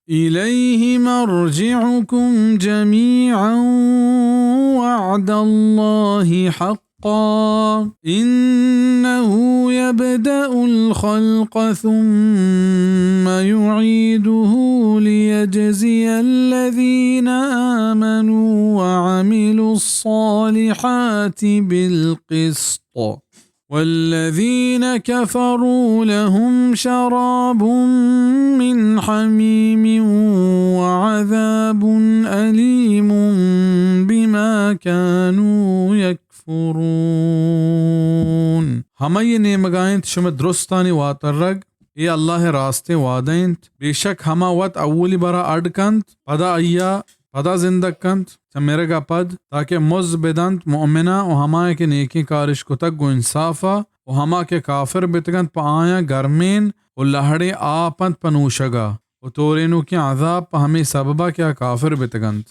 إليه مرجعكم جميعا وعد الله حقا إنه يبدأ الخلق ثم يعيده ليجزي الذين آمنوا وعملوا الصالحات بالقسط والذين كفروا لهم شراب من حميم وعذاب أليم بما كانوا يكفرون. ہمائی نیمگا انت شمئے درستانی واترگ، اے اللہ ءِ راستیں وعدہ انت۔ بے شک ہما وت اولی برا اڈ کنت، پدا آئیا پدا زندگ کنت چہ مرگا پد، تاکہ مزد بدنت مؤمناں و ہمایاں کہ نیکیں کارش کتگ گوں انصافا، و ہما کہ کافر بتگنت پہ آیاں گرمین و لہڑیں آپ انت پہ نوشگا، و تورینوکیں عذاب پہ ہمے سببا کہ آ کافر بتگنت۔